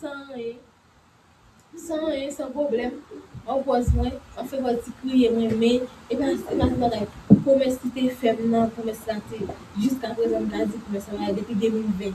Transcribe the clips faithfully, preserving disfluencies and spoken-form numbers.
San anyen. San anyen, san pwoblèm. An pòz mwen, an fè yon ti kriye mwen, men e pa, e pa ti bagay. Pwomès li te fè m nan, pwomès la te jiska prezan, m ka di pwomès la depi de mil ven.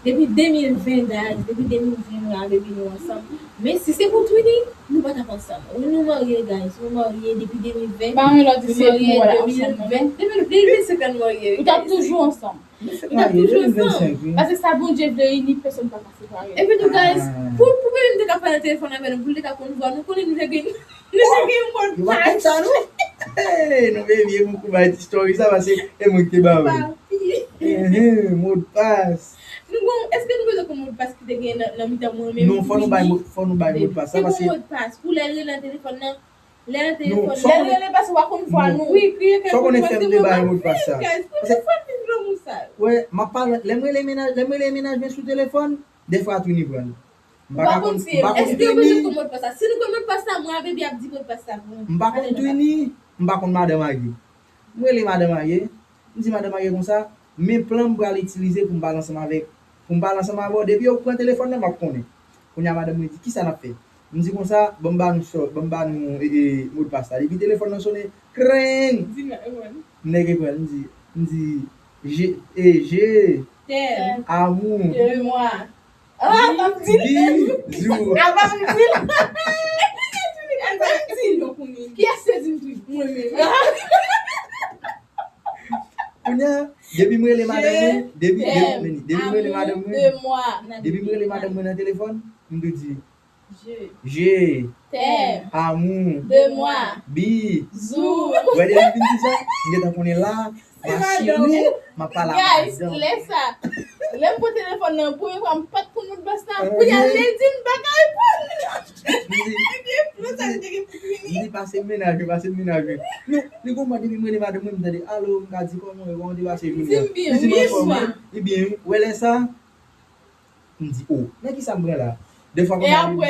Depi de mil ven, guys, depi de mil ven mwen avè Vini ansanm. Men si se pou Twini, nou pa t ap ansanm. Wi, nou marye, guys, nou marye depi de mil ven. Pa gen lòt nou marye de mil ven. Depi de mil ven, se kan nou marye. Nou t ap toujou ansanm. Nou t ap toujou ansanm. Paske sa Bondye vle ini, pèsonn pa ka separe. Epi tou, guys, pou, pou Bebe m te ka pale nan telefòn avè nou, pou l te ka konn vwa nou, konnen nou te gen, nou te gen yon modpas. Yo pa konn sa, non? Hey, nou Bebe, mwen kou bay ti story sa, paske e mwen ki te ba ou. Ehe, modpas. Nou gon, èske nou bezwen konn modpas ki te gen nan, nan mitan mwen menm? Non, fò nou bay, fò nou bay modpas sa, paske. Te gon modpas, pou lè l rele nan telefòn nan, lè nan telefòn, lè l rele paske w pa konn vwa nou. Wi, kriye kè. Sa w konnen fè m te bay modpas sa. Paske telefòn vin granmoun sa. Wè, m ap pale, lè m rele mennaj, lè m rele mennaj mwen sou telefòn, dèfwa Twini pran l. M pa ka konn, m pa konn Twini. Èske yo bezwen konn modpas sa? Si nou konn modpas sa, mwen avè Bebe ap di modpas sa pou nou. M pa konn Twini, m pa konn madanm Agi. M rele madanm Agi, m di madanm Agi konsa, men plan m pral itilize pou m pale ansanm avèk, pou m pale ansanm avè w. Depi yo pran telefòn nan, m ap konnen. Kounye a, madanm mwen di, kisa n ap fè? M di konsa, ban m ba nou sò, ban m ba nou, e, e, modpas la. Depi telefòn nan sonnen, kreng! Di m, e, mwen. M nèk ekran, m di, m di, je, e, je, t'aime, amour, de moi. Ah, m ap di l. Bisous. Apa m di l. Apa m di l. Kiyès te di m tou? Mwen menm. Kounye a, depi m rele madanm mwen, depi, depi, depi m rele madanm mwen, depi m rele madanm mwen nan telefòn, m tou di, je, je t'aime, amour, de moi, bisous. Wè, depi m fin di sa, m gentan konnen la, m a cheri, m ap pale ak madanm. Guys, lè sa, lè m pran telefòn nan, premye fwa m pa t konn modpas la, kounye a lè l di m pa ka reponn. M di, m di, pase m mennaj mwen, pase m mennaj mwen. Non, li gon mwa depi m rele madanm mwen, m tande, alo, m ka di kòman w ye, kòman te pase jounen an? Li di m anfòm wi, li byen wi. Wè lè sa, m di, o, nan kisa m pran la? Dèfwa konsa, e apre,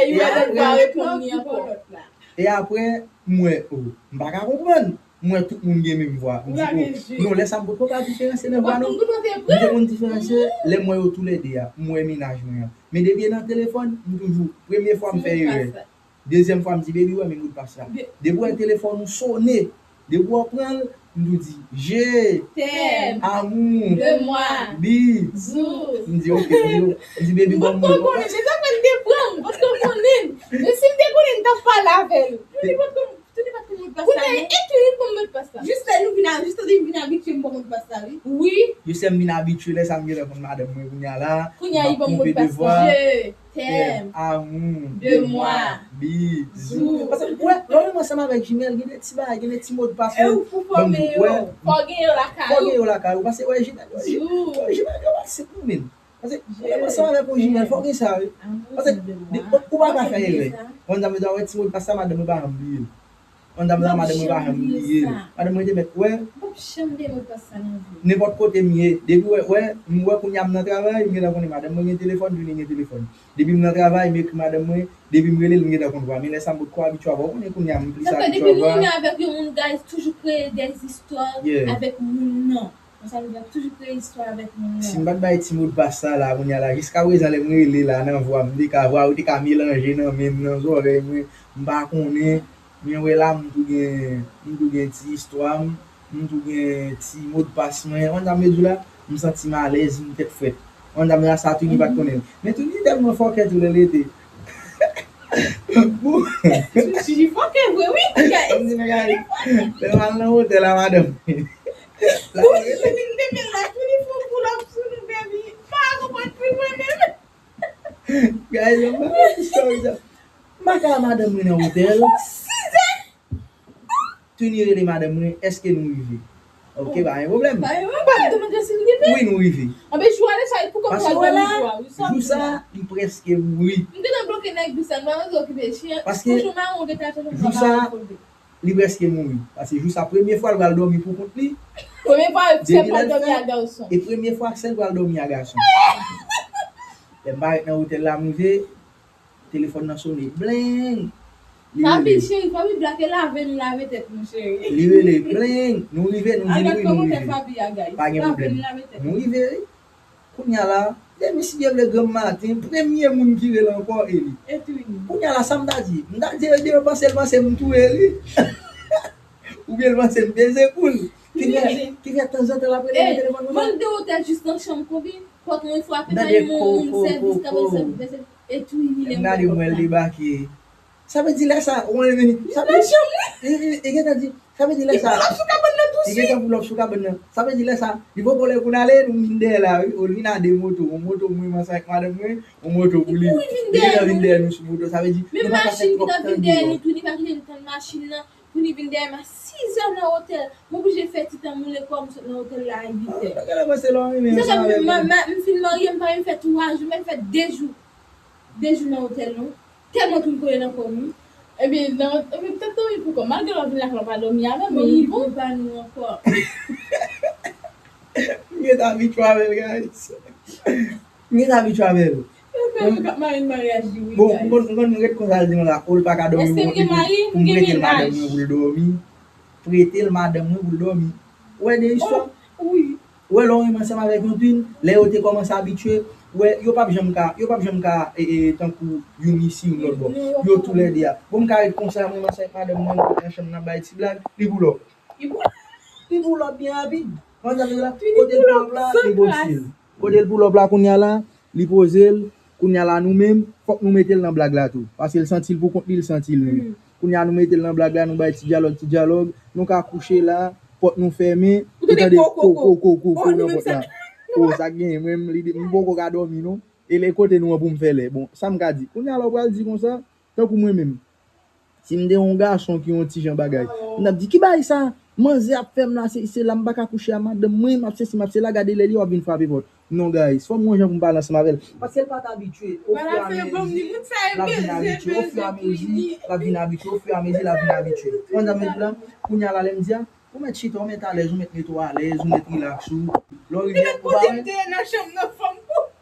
e apre, m wè, o, m pa ka konprann. M wè tout moun gen menm vwa. M di, o, non, lè sa m potko ka diferansye nan vwa, non. M te konn diferansye lè m wè yo toulède a, m wè mennaj mwen an. Men depi e nan telefòn, m toujou, premye fwa m fè erè. Dezyèm fwa, m di, baby, wè men modpas la. Depi w wè telefòn ou sonnen, depi w pran l, m tou di, je t'aime, amour, de moi, bisous. M di, ok, m di, m di, baby, ban m mwen. M potko konnen, se sa fè l te pran m, m potko konnen. Men si m te konnen, m t ap pale avè l. Mwen, li potko Twini pa t konn modpas la, non. Kounye a, e Twini konn modpas la. Jis lè nou vin a, jis lè m vin abitye m pran modpas la, wi. Wi. Jis lè m vin abitye, lè sa m gentan konn madanm mwen kounye a la. Kounye a, li ban m modpas la. Je t'aime, amour, de moi, bisous. Paske, wè, lè w menm ansanm avèk jimèl, gen de ti bagay, gen de ti modpas. E ou pou fòme yo. Fò gen yo lakay ou. Fò gen yo lakay ou, paske, wè, jimèl yo, jimèl yo pa senp, non, men. Paske, ou menm ansanm avèk yon jimèl, fò w gen sa, wi. Paske, ou pa ka fè erè. Yon dam la wè ti modpas sa, madanm mwen pa janm bliye l. Yon dam la, madanm mwen pa janm bliye l. Madanm mwen te mèt wè. Nenpòt kote m ye, depi wè, wè, m wè kounye a m nan travay, m gentan konnen madanm mwen gen telefòn, Twini gen telefòn. Depi m nan travay, m ekri madanm mwen, depi m rele l, m gentan konn vwa. Men lè sa m potko abitye avè w, ou konnen kounye a m plis abitye avè w. Sa fè depi nou renmen avèk yon moun, guys, toujou kreye de zistwa avèk moun nan. Konsa nou ap toujou kreye istwa avèk moun nan. Si m pa t bay ti modpas sa la, kounye a la, jiska prezan lè m rele la nan vwa m, m te ka, vwa yo te ka melanje nan men m, nan zòrèy mwen, m pa konnen. Men wè la, m tou gen, m tou gen ti istwa m, m tou gen ti modpas mwen. Konn sa m vle di w la, m santi m alèz, m tèt frèt. Konn sa m la sa Twini pa t konnen. Men Twini tèlman fòkè tou lè l rete. Bon. Twini fòkè vre, wi. Kòm di bagay, lè m al nan otèl a madanm. Ou vin demen la, Twini fè yon pull up sou nou, baby. Pa konprann pi mwen menm. Guys, m pa konn istwa sa. M pa ka madanm mwen nan otèl. Sizè. Twini rele madanm mwen, èske nou rive? Ok, pa gen pwoblèm. Pa gen pwoblèm. Wi, nou rive. Anben, jou a deja, pou kòm sa, jou a, jou sa, li prèske mouri. M gentan bloke nèg bis la, m pa vle okipe chen. Paske jou sa, li prèske mouri. Paske jou sa, premye fwa l pral dòmi pou kont li. Premye fwa, sèl pral dòmi ak gason. E premye fwa, sèl pral dòmi ak gason. Lè m parèt nan otèl la, m rive, telefòn nan sonnen. Bleng! Li rele. Fabi, cheri, Fabi, blake lave, nou lave tèt nou, cheri. Li rele. Bleng! Nou rive, nou di l wi, nou rive. Pa gen pwoblèm. Nou rive, wi. Kounye a la, Depi si Dye vle granm maten, premye moun ki rele ankò e li. Kounye a la, sa m ta di? M ta di, e, depi panse l panse m touye li. Oubyen l panse m peze kou l. Ki fè, ki fè tanzantan l ap rele nan telefòn konsa. Mande otèl jis nan chanm konbyen. Pòt mwen frape, pa yon moun sèvis, ka bay sèvis. E Twini lè m gade mwen l debake. Sa vle di lè sa, ou konnen, sa vle di, e, e, e gentan di, sa vle di lè sa, e gentan pou lòp sou kabann nan. Sa vle di lè sa, li poko lè pou n ale, nou vin dèyè la, wi. Ou vin a de moto, yon moto mwen, m ansanm ak madanm mwen, yon moto pou li. Li gentan vin dèyè nou sou moto, sa vle di, nou pa ka fè twòp tan deyò. Twini pa kite nou tann machin nan, Twini vin dèyè m a sizè nan otèl. M oblije fè ti tan moule kò m sot nan otèl la a uit è. Bagay la panse lò, wi, men sa, m fin marye, m pa menm fè twa jou, m menm fè de jou. De jou nan otèl, non. Tèlman Twin kole nan kò m, wi. Ebyen, nan, ebyen, petèt dòmi pou kò. Malgre lè w vin lakay, w pa dòmi avè m, men li bon. Li pou ba nou ankò. M gentan abitye avè l, guys. M gentan abitye avè l. Yo fè nou k ap mare maryaj li, wi, guys. Bon, m konn, m konn ret konsa, l di konsa, o, l pa ka dòmi pou kont li, pou m prete l madanm mwen pou l dòmi. Prete l madanm mwen pou l dòmi. Ou wè de istwa? Wi. Ou wè, lè w renmen ansanm avèk yon twin, lè yo te kòmanse abitye, ou wè, yo p ap janm ka, yo p ap janm ka, e, e, tankou youn isi, youn lòt bò. Yo toulède a. Bon, m ka ret konsa, mwen menm ansanm ak madanm mwen, nou ret nan chanm nan, bay ti blag, li pull up. Li pull up byen rapid. Kote l pull up la, li poze l. Kote l pull up la, kounye a la, li poze l, kounye a la, nou menm, fòk nou mete l nan blag la tou. Paske l santi l pou kont li, l santi l menm. Kounye a nou mete l nan blag la, nou bay ti dyalòg, ti dyalòg, nou ka kouche la, pòt nou fèmen, ou tande ko, ko, ko, ko, ko, ko nan pòt la. O, sa k genyen, mwen, m, li di, m poko ka dòmi, non. E lè kote nou an pou m fè lè. Bon, sa m ka di. Kounye a la, ou pral di konsa, tankou mwen menm. Si m te yon gason ki yon ti jan bagay, m t ap di, "Ki bagay sa? Manzè ap fè m la, se, se la m pa ka kouche a madanm mwen, m ap sesi, m ap sela, gade lè li, w ap vin frape pòt." Non, guys, fò m gon jan pou m pale ansanm avè l. Paske l pa t abitye. Ofiyamezi, l ap vin abitye. Ofiyamezi, l ap vin abitye. Ofiyamezi, l ap vin abitye. Ou konn sa m vle di la? Kounye a la, lè m di a, ou mèt chita, ou mèt alèz, ou mèt mete w alèz, ou mèt rilaks ou. Lè w rive, ou pa wè?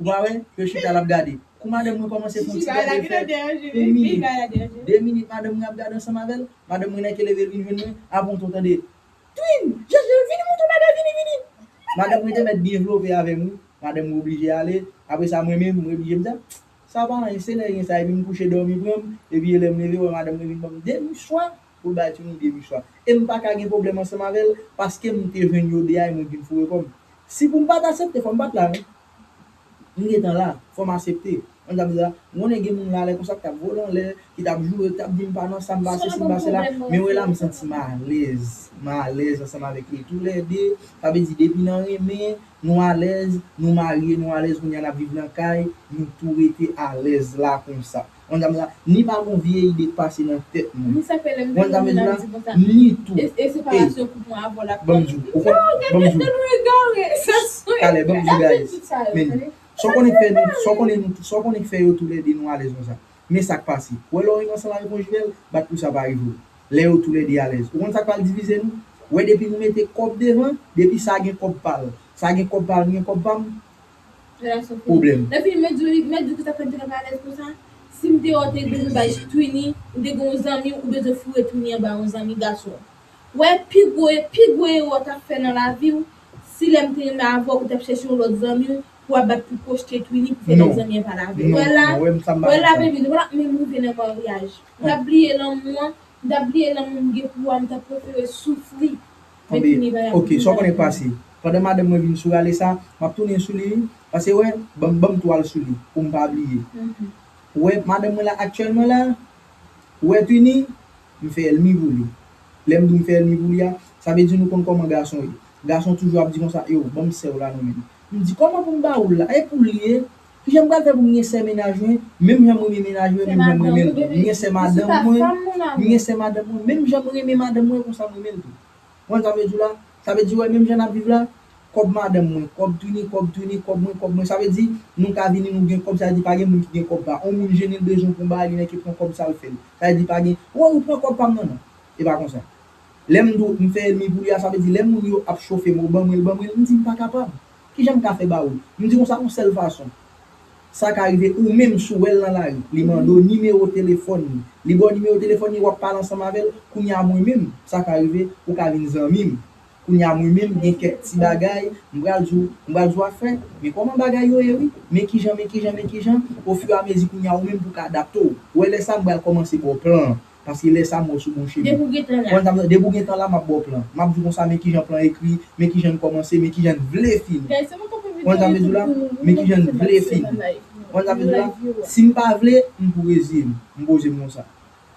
Ou pa wè? Yo chita, l ap gade. Kou madanm mwen kòmanse fè yon ti gade fè, yon minit, de minit, madanm mwen ap gade ansanm avè l. Madanm mwen nèk leve l vin jwenn mwen. Apre w tande, Twin, Jejel, vini mouton madanm, vini, vini. Madanm mwen te mèt byen vlope avè m, wi. Madanm mwen oblije ale. Apre sa, mwen menm, mwen oblije m di, "Sa pa anyen, se lè gen sa," epi m kouche dòmi pran m, epi e lè m leve, wè madanm mwen vin ban m de miswa pou l bay Twini de miswa. E m pa ka gen pwoblèm ansanm avè l, paske m te jwenn yo de a e mwen vin foure kò m. Si pou m pa t aksepte, fò m pa t la, non. M gentan la, fò m aksepte. Mwen t ap di la, m konnen gen moun la lè konsa k t ap vole anlè, ki t ap joure, ki t ap di m pa nan sa, m pa sesi, m pa sela. Men wè la, m santi m alèz. M alèz ansanm avèk yo toulède. Sa vle di, depi nan renmen, nou alèz, nou marye, nou alèz, kounye a n ap viv nan kay, nou tou rete alèz la konsa. Mwen t ap di la, ni pa gon vye ide k pase nan tèt mwen. Mwen t ap di la, ni tou. E, e ban m di w, ou konn, ban m di w. Talè, ban m di w, guys. Men, sa w konnen k fè nou, sa w konnen nou, sa w konnen k fè yo toulède nou alèz konsa. Men sa k pase. Ou wè lè w renmen ansanm avèk yon jumelle, bat pou sa pa rive w. Lè yo toulède alèz. Ou konn sa k pral divize nou? Ou wè depi nou mete kòb devan, depi sa gen kòb pa l, sa gen kòb pa l, m gen kòb pa m, pwoblèm. Lè fini, mèt di, mèt di ki sa fè m te ka pa alèz konsa. Si m te wè w te bezwen bay Twini, ou te gen yon zanmi, ou bezwen foure Twini anba yon zanmi gason. Wè, pi gwo, pi gwo erè w t ap fè nan lavi w, si lè m te renmen avè w, ou t ap chèche yon lòt zanmi w, pou w ap bat pou pwojte Twini, pou fè lòt zanmi an pale avè w. Wè la, wè la, baby, nou pa t ap menm rive nan maryaj. M t ap bliye lanmou an, m t ap bliye lanmou m gen pou ou a, m t ap prefere soufri. Men Twini pa t ap vin. Ok, sa w konnen k pase? Pandan madanm mwen vin sou rale sa, m ap tounen sou li, wi. Paske, wè, ban m, ban m twal sou li, pou m pa bliye. Ou wè, madanm mwen la, aktyèlman la, ou wè Twini, m fè ènmi pou li. Lè m di w m fè ènmi pou li a, sa vle di nou konn kòman gason ye. Gason toujou ap di konsa, "Yo, ban m sè w la non, menm." M di, "Kòman pou m ba ou l la? E pou l li ye? Kijan m pral fè pou m gen sè mennaj mwen? Menm jan m renmen mennaj mwen, menm jan m renmen l tou. M gen sè madanm mwen, m gen sè madanm mwen, menm jan m renmen madanm mwen, konsa m renmen l tou." Ou konn sa m vle di w la? Sa vle di, wè, menm jan n ap viv la, kòb madanm mwen, kòb Twini, kòb Twini, kòb mwen, kòb mwen. Sa vle di, nou ka vini, nou gen kòb, sa vle di, pa gen moun ki gen kòb pa. On moun jennen l bezwen pou yon bagay, li nèk pran kòb sa l fè l. Sa vle di, pa gen, wè, ou pran kòb pa m nan, non. E pa konsa. Lè m di w, m fè ènmi pou li a, sa vle di, lè moun yo ap chofe m, ou ban mwen l, ban mwen l, m di, m pa kapab. Kijan m ka fè ba ou l? M di konsa, yon sèl fason. Sa ka rive ou menm si w wè l nan lari, li mande w nimewo telefòn li. Li ba w nimewo telefòn li, w ap pale ansanm avè l. Kounye a mwen menm, sa ka rive, ou ka vin zanmi m. Kounye a mwen menm gen kèk ti bagay, m pral di w, m pral di w afè, men kòman bagay yo ye wi, men kijan, men kijan, men kijan, ofiramezi kounye a ou menm pou w ka adapte w. Ou wè lè sa m pral kòmanse ba w plan an, paske lè sa m wè w sou bon chemen. Depi w gentan la. Konn sa m, depi w gentan la, m ap ba w plan. M ap di w konsa, men kijan plan ekri, men kijan n kòmanse, men kijan n vle fini. Guys, se mwen k ap envite Konn sa m vle di w la, YouTube pou nou, men kijan n vle fini. Konn sa m vle di w la, si m pa vle, m pou reziye m, m poze m konsa.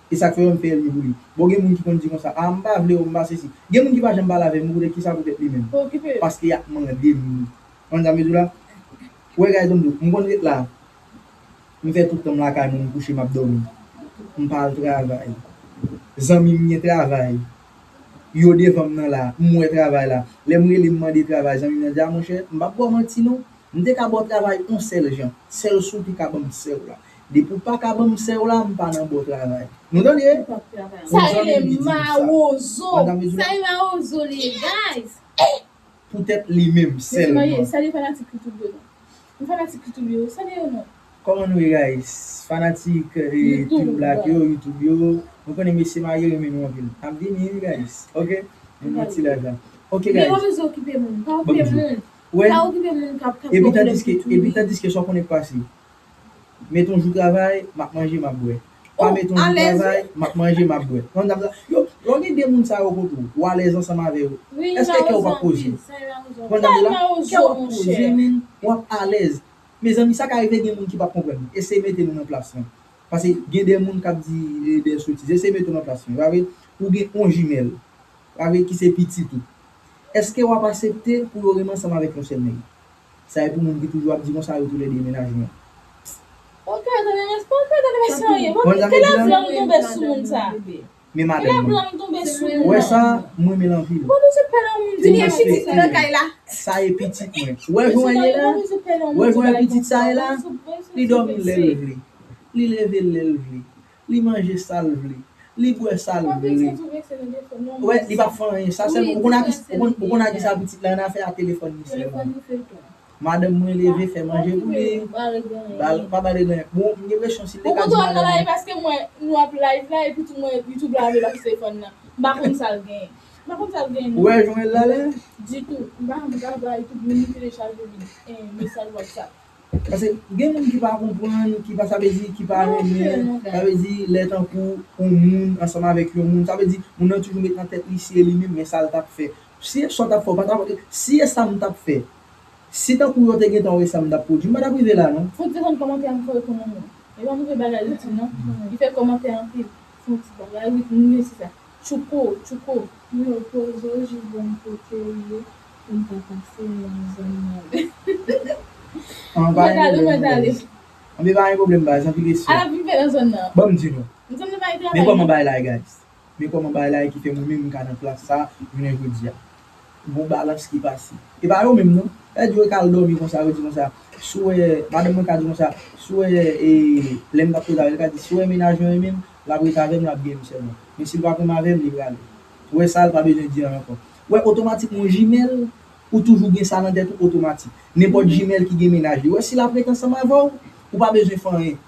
E sa k fè yo m fè ènmi pou li. Bon, gen moun ki konn di konsa, a, m pa vle w, m pa sesi. Gen moun ki pa janm pale avè m, m konnen kisa pou tèt li menm. Paske y ap mande m. Konn sa m vle di w la? Wè, guys, m di w, m konn ret la. M fè tout tan m lakay mwen, m kouche, m ap dòmi. M pa al travay. Zanmi m gen travay. Yo devan m nan la, m wè travay la. Lè m rele, m mande travay, zanmi m nan di, a, monchè, m p ap ba w manti non. M te ka ba w travay yon sèl jan. Sèl si w te ka ban m sè w la. Depi w pa ka ban m sè w la, m pa nan ba w travay. Nou tande? Sa rele mawozo. Sa rele mawozo, les guys. Poutèt li menm sèlman. Salye fanatik YouTube yo non. M fanatik YouTube yo, salye yo non. Kòman nou ye, guys? Fanatik, eh, Team Black yo, YouTube yo. Nou konnen mesye marye renmen nou anpil. N ap vini wi, guys. Ok? Nou nan ti live la. Ok, guys. Mawozo okipe moun, pa okipe moun. Wè. Pa okipe moun k ap, k ap fè pwoblèm pou li. Epi tandiske sa w konnen k pase. Met yon jou travay, m ap manje, m ap bwè. Pa met yon jou travay, m ap manje, m ap bwè. Konn sa m di w la? Yo, lè w gen de moun sa yo kote w, ou alèz ansanm avè yo. Èske kè w p ap poze? Konn sa m di w la? Kè w ap poze, men w ap alèz. Mezanmi, sa ka rive gen moun ki p ap konprann. Eseye mete nou nan plas mwen. Paske gen de moun k ap di, eh, de sotiz. Eseye mete w nan plas mwen. Pa vre? Ou gen yon jimèl. Pa vre? Ki se pitit ou. Èske w ap aksepte pou yo renmen ansanm avèk yon sèl nèg? Sa e pou moun ki toujou ap di konsa, yo toulède menaj mwen. Ok, tande mesye, ok, tande mesye anyen. Bon, ki lè blan m tonbe sou moun sa? Men madanm mwen. Ki lè blan m tonbe sou moun sa? Wè sa, m renmen l anpil. Bon, nou se pè nan moun di mwen pitit nan kay la. Sa e pitit mwen. Wè jan l ye la? Wè jan pitit sa ye la? Li dòmi lè l vle. Li leve l lè l vle. Li manje sa l vle. Li bwè sa l vle. Wè, li p ap fè anyen. Sa sèlman, ou konn a ki, ou konn, ou konn a ki sa pitit la nan afè a telefòn li sèlman. Madanm mwen leve fè manje pou li. Ba l, pa ba l reganyen. Bon, m gen enpresyon si l te ka di madanm mwen. Ou kontan nan live paske mwen, nou ap live la, epi tou mwen, YouTube la ap pase telefòn nan. M pa konn sa l genyen. M pa konn sa l genyen non. Ou wè jan l la la? Ditou. M pa janm ka ba YouTube, m telechaje vin, eh, mesaj WhatsApp. Paske gen moun ki pa konprann, ki pa, sa vle di, ki pa renmen, sa vle di, lè tankou yon moun ansanm avèk yon moun, sa vle di, moun nan toujou met nan tèt li si e li menm, men sa l t ap fè. Si e sa w t ap fè, w pa t ap, si e sa m t ap fè, si tankou yo te gentan wè sa m t ap pwodui, m pa t ap rive la non. Fon ti konn kòmantè a m fè w konn moun. E pa move bagay li di non. Li fè kòmantè anpil. Fon ti bagay, wi, m renmen sa. Tchouko, tchouko. Yo, poze w jis ban m kote w ye pou m ka pase nan zòn nan. An, pa gen pwoblèm, guys. Anben, pa gen pwoblèm, guys. Anpil respè. Ala vin fè nan zòn nan. Ban m di nou. Zòn nan pa gen travay. Men kòman bagay la ye, guys? Men kòman bagay la ye ki fè mwen menm m ka nan plas sa, jounen jodi a. Gon balans ki pase. E pa yo menm non. Lè yo ka al dòmi konsa, yo di konsa, si w wè, madanm mwen ka di konsa, si w wè, e, lè m t ap koze avè l, li ka di, si w wè menaj mwen renmen m, l ap ret avè m, l ap gen m sèlman. Men si l pa konn avè m, li prale. Ou wè sa, l pa bezwen di anyen ankò. Ou wè, otomatikman, yon jimèl, ou toujou gen sa nan tèt ou, otomatik. Nenpòt jimèl ki gen menaj li. Ou wè, si l ap ret ansanm avè w, ou pa bezwen fè anyen.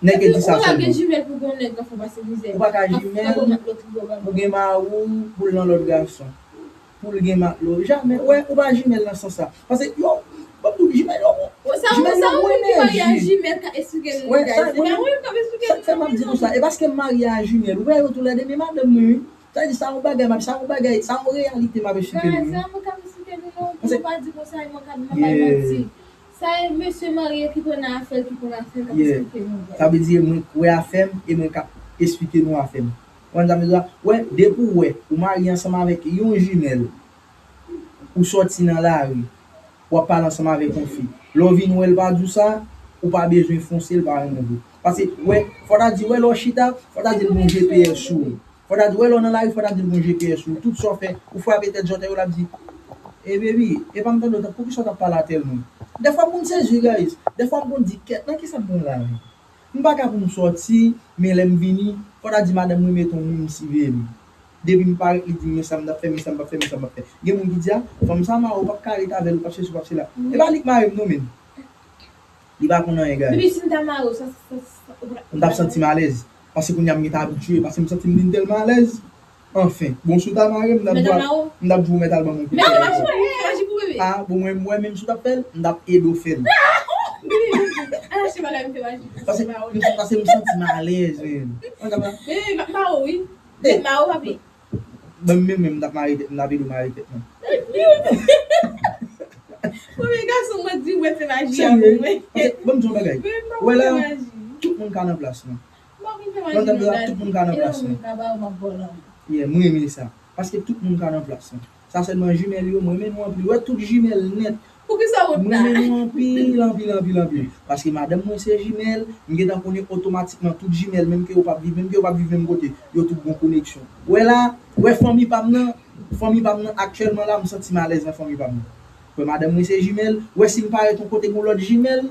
Nèg yo di sa sèlman. Ou pa gen jimèl pou gen yon nèg k ap fè w pase mizè. Ou pa ka jimèl pou gen mari w, pou l nan lòt gason. Pou l gen matlo. Jamè. Wè, ou pa jimèl nan sans sa. Paske yo, ban m di w, jimèl yo bon. Jimèl yo bon enèji. Wè, sa, mwen menm, sa k fè m ap di nou sa. E paske m marye a jimèl. Ou wè yo toulède, men madanm mwen, wi. Sa di sa yon bagay, m ap, sa yon bagay, sa yon reyalite m ap esplike nou. Sa mwen k ap esplike nou non. Pou nou pa di konsa, e mwen k ap, mwen bay manti. Sa e mesye marye ki konn afè l, ki konn afè l, k ap esplike nou. Sa vle di mwen k wè afè m e mwen k ap esplike nou afè m. Ou konn sa m vle di la? Wè, depi w wè, ou marye ansanm avèk yon jimèl, ou sòti nan lari, w ap pale ansanm avèk yon fi. Lè w vin wè l pa di w sa, ou pa bezwen fòse l pa renmen w. Paske, wè, fò ta di, wè, lè w chita, fò ta di l gon G P S sou ou. Fò ta di, wè, lè w nan lari, fò ta di l gon G P S sou ou. Tout sa w fè, ou frape tèt zòtèy ou, l ap di, "E baby, e pa m tande w, poukisa w t ap pale a tèl moun?" Dèfwa moun sezi, guys. Dèfwa m konn di, "Kèt, nan kisa m pran la menm?" M pa ka pou m sòti, men lè m vini, fò ta di madanm mwen mete yon moun siveye m. Depi m parèt, li di m, "Men sa m t ap fè, men sa m p ap fè, men sa m p ap fè." Gen moun ki di, "A, fanm sa mare w, w p ap ka ret avè l, w p ap sesi, w p ap sela." E pa li k mare m non, menm. Li pa konn anyen, guys. Depi si m ta mare w, sa, sa, sa, ou pa... M t ap santi m alèz. Paske kounye a m gentan abitye, paske m santi m vin tèlman alèz. Anfen, bon, si w ta mare m, m t ap di w al ban m yon kout men ankò. Ah, bon, mwen, mwen menm, si w t ap fè l, m t ap ede w fè l. Paske m, paske m santi m alèz, menm. Mwen t ap la. Ban m menm, menm, m t ap mare tèt, m t ap ede w mare tèt mwen. Premye gason mwen di wè fè maji a pou mwen. Paske, ban m di w yon bagay. Wè la, tout moun ka nan plas mwen. Mwen tande la, tout moun ka nan plas mwen. Yeah, mwen renmen sa. Paske tout moun ka nan plas mwen. Sa sèlman jimèl yo, mwen renmen nou anpil. Wè tout jimèl nèt. Poukisa w ap la? Mwen renmen nou anpil, anpil, anpil, anpil. Paske madanm mwen se jimèl, m gentan konnen otomatikman tout jimèl, menm ke yo p ap viv, menm ke yo p ap viv menm kote, yo tout gon koneksyon. Wè la, wè fanmi pa m nan, fanmi pa m nan aktyèlman la, m santi m alèz nan fanmi pa m nan. Wè madanm mwen se jimèl, wè si m parèt yon kote gon lòt jimèl,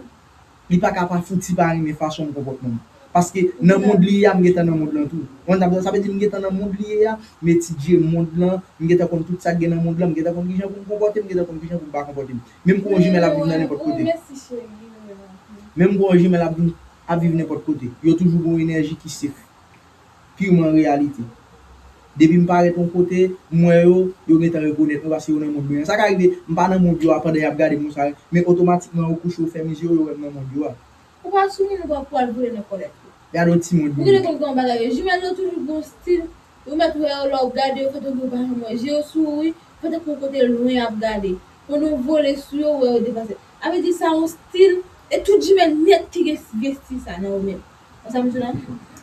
li pa ka pa fouti pa renmen fason m konpòt mwen. Paske nan mond li ye a, m gentan nan mond lan tou. Ou konn sa, sa vle di m gentan nan mond li ye a, m etidye mond lan, m gentan konn tout sa k gen nan mond lan, m gentan konn kijan pou m konpòte m, m gentan konn kijan pou m pa konpòte m. Menm kou yon jimèl ap viv nan nenpòt kote. Menm kou yon jimèl ap vin, ap viv nenpòt kote, yo toujou gon enèji ki sef. Pirman reyalite. Depi m parèt yon kote, m wè yo, yo gentan rekonèt mwen paske yo nan mond mwen an. Sa ka rive, m pa nan mond yo a pandan y ap gade m konsa, men otomatikman yo kouche, yo fèmen je yo, yo wè m nan mond yo a. Ou pa sou moun ou pa pral voye nan kòlèt yo. Gade yon timoun. Ou genlè konn kòman bagay yo. Jimèl yo toujou gon stil. Ou mèt wè yo lè w ap gade yo, fè tankou yo pa janm wè. Je yo sou ou wi, fè tankou yon kote lwen y ap gade. Pandan w vole sou yo, ou wè yo deplase. A vle di sa yon stil, e tout jimèl nèt ki gen, gen stil sa nan yo menm. Konsa m di w la.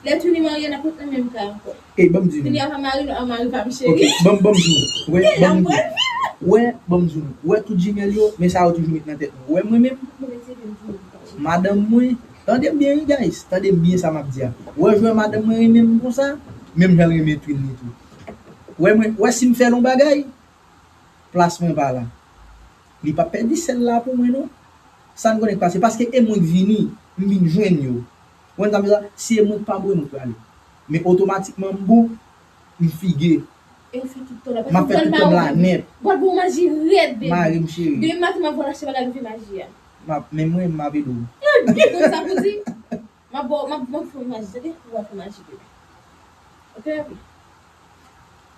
Lè Twinny marye, n ap ret nan menm kay ankò. Ey, ban m di nou. Twinny ap mari nou, ap mari pa m cheri. Ok, ban m, ban m di nou. Wè, ban m di nou. Wè, ban m di nou. Wè tout jimèl yo, men sa yo toujou met nan tèt nou. Wè mwen menm, madanm mwen, tande m byen wi guys, tande m byen sa m ap di a. Wè jan madanm mwen renmen m konsa, menm jan l renmen Twinny tou. Wè mwen, wè si m fè l yon bagay, plas mwen pa la. Li p ap pèdi sèl la pou mwen non. Sa n konnen k pase, paske e mwen k vini, m vin jwenn yo. Ou konn sa m di la? Si e mwen k pa bon, e mwen k prale. Men otomatikman m bon, m fige. E ou fè tout tan la. M ap fè tout tan la nèt. Bwat bon maji rèd, baby. Mare m cheri. Demen maten m ap vin achte bagay pou fè maji a. M ap, men mwen, m ap ede w. Nan byen konn sa pou di. M ap ba w, m ap, m ap fè maji, tande? Ou ap fè maji, baby. Ok, baby?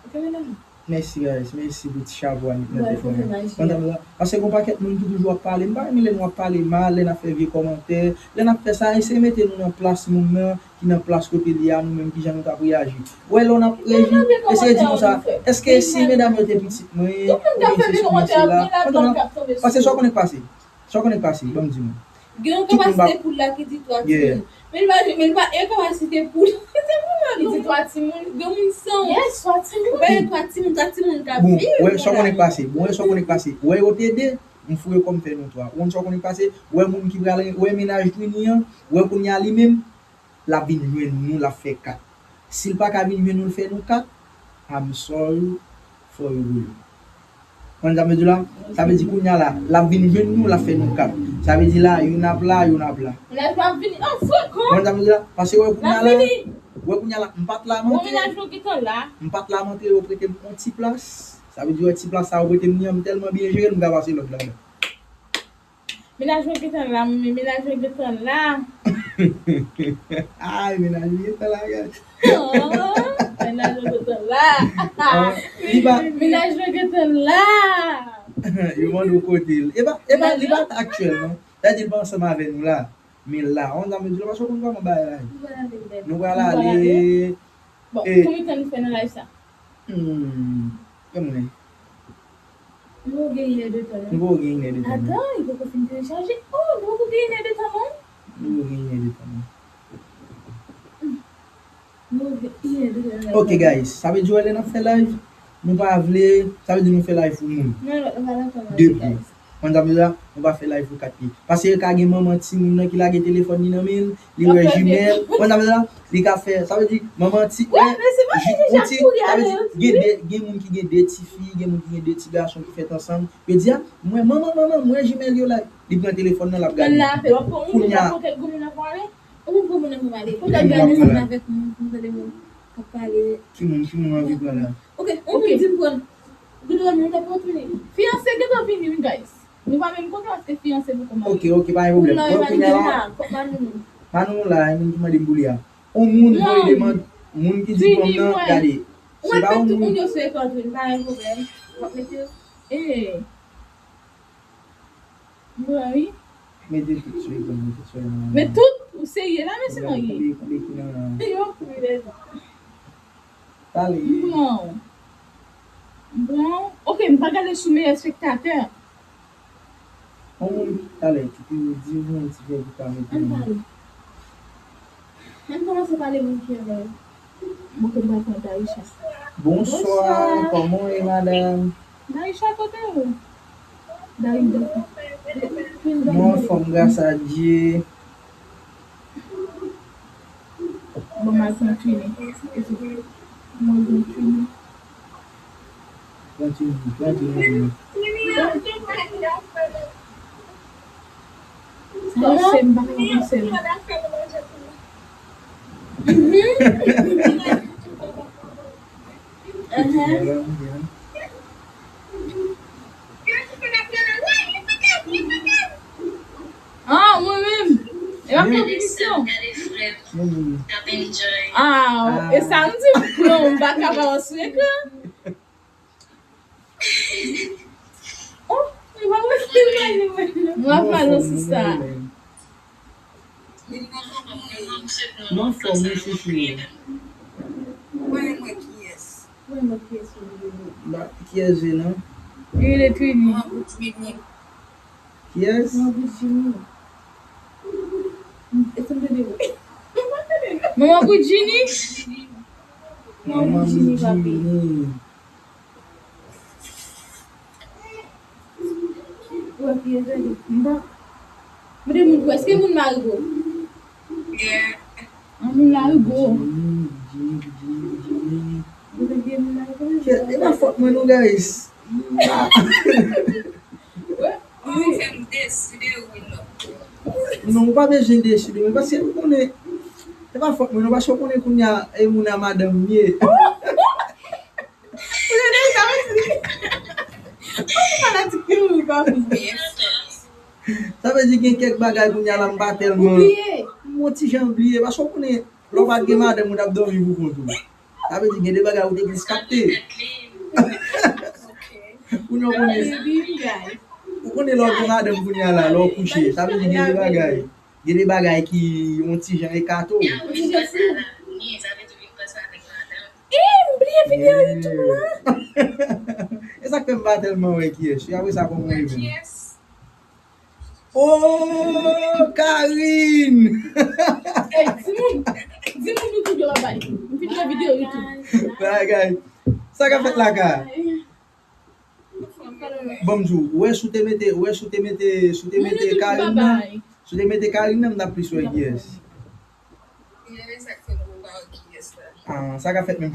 Ok, medam? Mèsi, guys. Mèsi pou ti chapo a, nou te fè. Kontan la. Paske gon pakèt moun ki toujou ap pale. M pa renmen lè nou ap pale mal, lè n ap fè vye kòmantè, lè n ap fè sa, eseye mete nou nan plas moun nan, ki nan plas kote li a, nou menm, kijan nou t ap reyaji. Wè, lè w n ap reyaji, eseye di konsa, èske si medam yo te pitit mwen, oubyen se sou mwen sila, kontan la. Paske sa w konnen k pase. Sa w konnen k pase, ban m di nou. Gen yon kapasite poul la ki di twa timoun. Men li pa, men li pa, e kapasite poul. Se poul la ki di twa timoun, gen moun san. Yes, twa timoun. Ou pa gen twa timoun, twa timoun k ap viv. Bon, wè sa w konnen k pase. Bon, wè sa w konnen k pase. Wè yo te de, m foure kò m fè nou twa. Ou konn sa w konnen k pase. Wè moun ki pral, wè mennaj Twinny an, wè kounye a li menm, l ap vin jwenn nou, l ap fè kat. Si l pa ka vin jwenn nou, l fè nou kat, I'm sorry for you. Konn sa m vle di w la? Sa vle di kounye a la, l ap vin jwenn nou, l ap fè nou kat. Sa vle di la, youn ap la, youn ap la. Mennaj la ap vini an frekan. Konn sa m vle di w la? Paske wè kounye a la, wè kounye a la, m pa t lamante. Bon, mennaj nou gentan la. M pa t lamante, yo prete m yon ti plas. Sa vle di wè ti plas sa yo prete m nan, m tèlman byen jere l, m ka pase lòd ladan. Mennaj mwen gentan la, men mennaj mwen gentan la. Ay, mennaj mwen gentan la, guys. Oh, mennaj mwen gentan la. Ah, li pa. Mennaj mwen gentan la. Yo mande w kote l. E pa, e pa, li pa t aktyèl, non. Sa di l pa ansanm avè nou la. Men la, on zanmi di l, paske w konn kòman bagay la ye. Nou pral ale. Bon, konbyen tan nou fè nan live sa? Hmm, e mwen. Nou gen inèdtan, non? Nou gen inèdtan, non? Atan, li poko fin telechaje. Oh, nou poko gen inèdtan, non? Nou gen inèdtan, non? Nou gen inèdtan, non? Ok, guys, sa vle di wè lè n ap fè live, nou pa vle, sa vle di nou fè live pou moun. Non, non, non, non, non, non, de pye. Konn sa m vle di la, nou pa fè live pou kat pye. Paske ka gen manman timoun nan ki lage telefòn li nan men l, li wè jimèl. Konn sa m vle di la, li ka fè, sa vle di, manman ti, wè, men se pa ti, sa vle di, gen de, gen moun ki gen de ti fi, gen moun ki gen de ti gason ki fèt ansanm. Yo di, a, mwen, manman, manman, mwen jimèl yo la. Li pran telefòn nan, l ap gade. Kounye a. Ou konn pou moun nan pale. Ou ta gade ansanm avèk moun, pou tande moun k ap pale. Ki moun, ki moun anvi pran la? Ok, on moun di m pran. Gade moun ta pran Twinny. Fiyanse gentan vini, wi, guys. Nou pa menm kontan paske fiyanse poko marye. Ok, ok, pa gen pwoblèm. Bon, kounye a la, Manou la, moun ki mande m pou li a. On moun voye demann, moun ki di fanm nan, gade. Ou mèt met tout moun yo sou ekran tou, pa gen pwoblèm. W ap mete yo. Ee. M pran wi. Mete tout sou ekran, mete sou ekran. Men tout, ou serye la, mesye mwen ye. Yo, wi, lè. Pale. M pran w. M pran w. Ok, m pa gade sou meyè espektatè. Yon moun talè ki te di yon ti fè ki pa mete. Ann pale. Ann kòmanse pale moun ki anlè yo. Bon, ke m pral pran Daïcha. Bonswa, kòman w ye, madanm? Daïcha, kote w? Daïcha. Mwen anfòm, gras a Dye. Bon, m al pran Twini. Mwen pran Twini. Pran Twini, pran Twini. Sa se m pa ka panse. Ah, mwen menm. E pa konpitisyon. Ah, e sa m di, non, m pa ka pa wè sou ekran. Oh, e pa mwen ki pale, mwen. Mwen ap pale sou sa. Mwen fò mwen chouchou. Mwen, mwen kiyès? Mwen, mwen kiyès ou vle? Ba, kiyès je non? Li rele Twini. Mwen, Twini. Kiyès? Manman Goudjini. Manman Goudjini? Manman Goudjini, papi. Mwen de moun pou èske moun Marigo? An moun Larigo. Mwen de moun Larigo. E pa fòt mwen non, guys. Ou fè m deside wi non. Non, ou pa bezwen deside, men paske ou konnen, e pa fòt mwen non, paske ou konnen kounye a, e moun a madanm m ye. Ou tande sa, mwen di, ou fanatik li, ou pa konprann. Sa vle di gen kèk bagay kounye a la, m pa tèlman. Ou bliye. M yon ti jan bliye, paske ou konnen, lè w pa t gen madanm, ou t ap dòmi pou kont ou. Sa vle di gen de bagay ou te plis kapte. Ou non konnen. Ou konnen lè w gen madanm kounye a la, lè w kouche. Sa vle di gen de bagay. Gen de bagay ki yon ti jan ekate w. Yon ti jan fou. Ee, m bliye videyo YouTube la. E sa k fè m pa tèlman wè kiyès. Apre sa, kòman w ye menm? Oh, Karine! Ey, di moun, di moun YouTube yo pa bay. M fin fè videyo YouTube. Bagay. Sa k ap fèt la ka? Ban m di w, ou wè si w te mete, ou wè si w te mete, si w te mete Karine nan, si w te mete Karine nan, m t ap plis wè kiyès. Ah, sa k ap fèt menm?